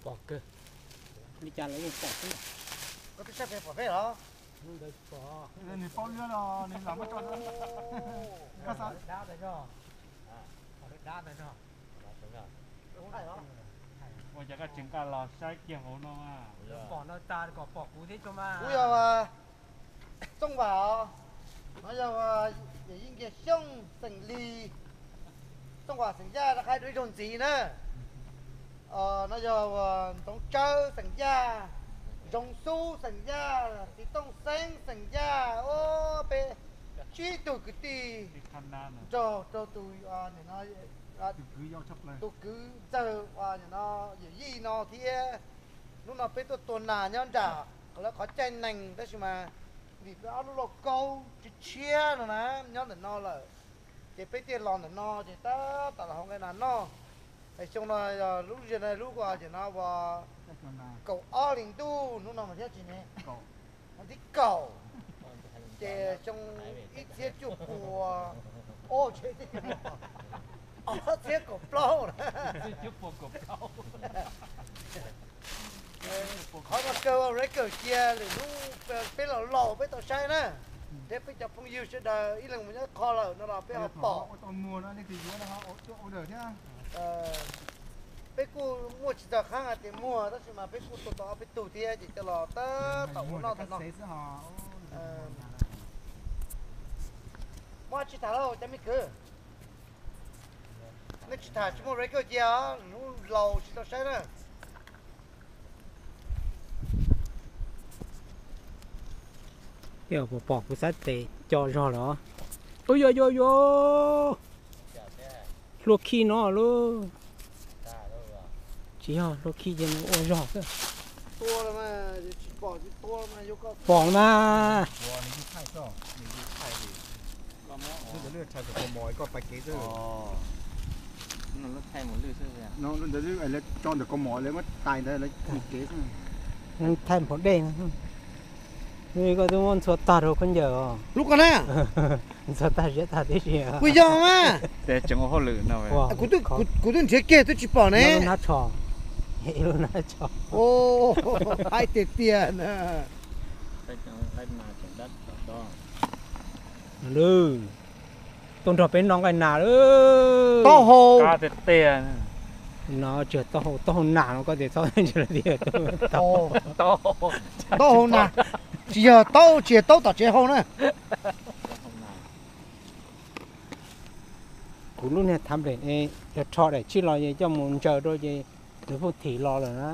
Pom kawg. Li cas lawv yeej pom xwb. Koj twb saib pem pom peb los? Nws paub lub no, nws los muab tso. Koj xav dab ntawd no. Dab ntawd no. Ua cas koj tseem nqa los saib kiag hauv no mas? Pom no tas kom pom kuv thiab tso mas. Kuv yog Txooj Vam os. No yog yawm yij Nkiag Xyooj xeem Lis, Txooj Vam xeem Yaj rov qab ib zaug ntxiv na. No yog Ntxoov Tsawb xeem Yaj, Zoov Xub xeem Yaj, Txiv Tooj Xeeb xeem Yaj, peb tsib tug kwv tij nrog rau tus, tus kwv ntxawg uas nim no yawm yij no thiab. Hnub no peb tuaj tua nas nyob nram lawv qhov caij nees tab sis mas vim peb ob lub lauj kaub tshiab tshiab no na nyob ntawm no lawm, ces peb thiaj los ntawm no ces tab tom los hau nqaij nas noj. Es xyoo no yog lub ziag no lub uas ces no uas kaum ob hli ntuj hnub no mas thiab tsis ne, hnub thib kaum, ces xyoo ib txhiab cuaj pua, ob txhiab kaum plaub na. Qhov no kawg ua record cia lwm hnub peb los laus peb tau saib na, thiab peb cov phooj ywg sawv daws ib leeg mus nyob qho lawm no los peb ho pom. Peb kuj muaj tsis txog qhab hais tias muag tab sis mas peb kuj tua tau ob peb tug thiab ces coj los tab tom ua noj tom no. Muaj tsis tham lauj cov me kwv. Nej tsis tham tsis muaj record cia, hnub laus tsis tau saib na. Pom kuv xav tes co zog los. Ua yuav yuav yuav. Hlua khij no lauj. Tsis yog hlua khij ces nws ua zog xwb. Pom mas. Thaij npau dej. Koj twb muab ntxhua tag rau khaub ncaws os. Lub ko na. Ntxhua tag ziab tag tib si. Kuv yog mas. Kuv twb nrhiav kiag twb tsis pom ne. Lub nab tsho. Lub nab tsho. Hais tiag tiag na. Tuaj nrog peb noj nqaij nas lawm. Taub hau. No tsis yog taub hau, taub hau nas no koj tias txhob tias. Taub hau nas, tsis yog taub, tsis yog taub tom tsev hau na. Kuv lub niag tablet yog rho daim tsij los coj mus ntsaws rau ces nws pheej thim los lawm na.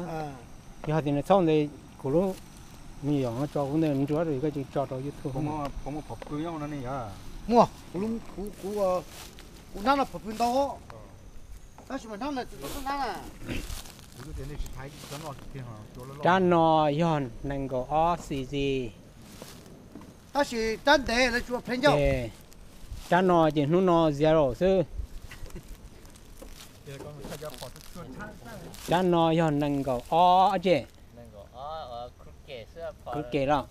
Yog tias nws txhob ntes kuv lub me nyuam no tso kuv ntawd nruab rau koj tsis tso rau YouTube. Muaj, kuv hnab no phom pw ntau, tab sis mas hnab no tsis tau hnab na. Rab no yog nees nkaum ob C C. Tab sis rab ntev lawv tsuas plheeb ncauj. Rab no ces hnub no zero xwb. Rab no yog nees nkaum ob ces. Kub ke los.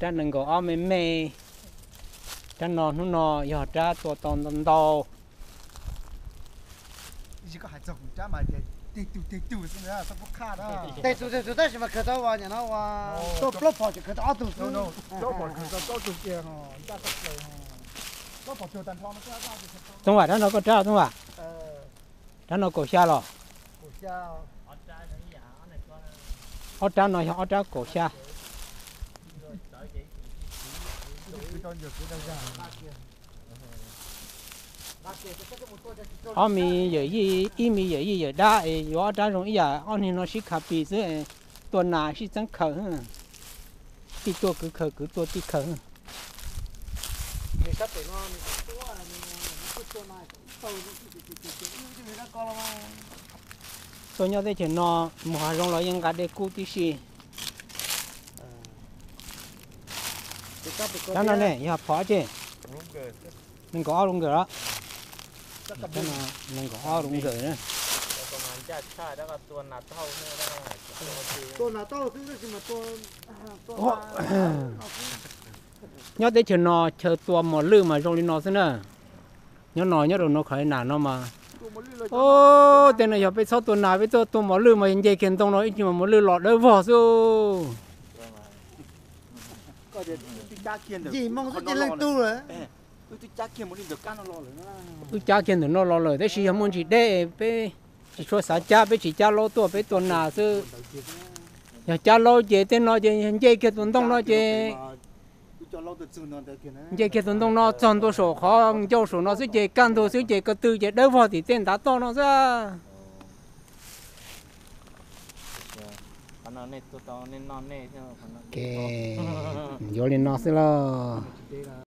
Rab nees nkaum ob me me. Rab no hnub no yog rab tua tau ntau ntau. Tej tus tej tus tab sis mas khaws tau ua nyam no ua tau plaub phom ces khaws tau ob tug xwb. Txoov Vam, rab no koj rab Txoov Vam? Rab no kaum xya los? Ob rab no yog ob rab kaum xya. Ob me yawm yij, ib me yawm yij yawm dab es yuav ob rab zoo ib yam, ob niag no sib khaws pis xwb, tua nas sib txeeb khaws. Tij tua kwv khaws, kwv tua tij khaws. Tuaj nyob teb chaws no mus hav zoov los yeej nqa dej kub tib si. Rab no ne yog phom tsi? Nees nkaum ob lub nkawm los? Nees nkaum ob lub nkawm na. Nyob teb chaws no chaw tua mos lwj mas zoo li no xwb na. Nyob no nyob rau no khov nas no mas, o, tej no yog peb txhob tua nas, peb tuaj tua mos lwj mas nce kiag ntoo no ib ntsis mas mos lwj los dawb vog xwb. Leej tub, wb cab kiag ntawm no los lawm tab sis yog muaj ntsis deb peb tsis tshua xav cab, peb tsis cab laub tuaj, peb tua nas xwb. Yog cab laub ces tej no ces nce kiag tus ntoo no ces nce kiag tus ntoo no txog ntua saum qhov ncauj saum no xwb ces kaj ntug xwb ces ko tw ces dawb vog tim tej ntav toj no xwb. Yuav li no xwb lauj.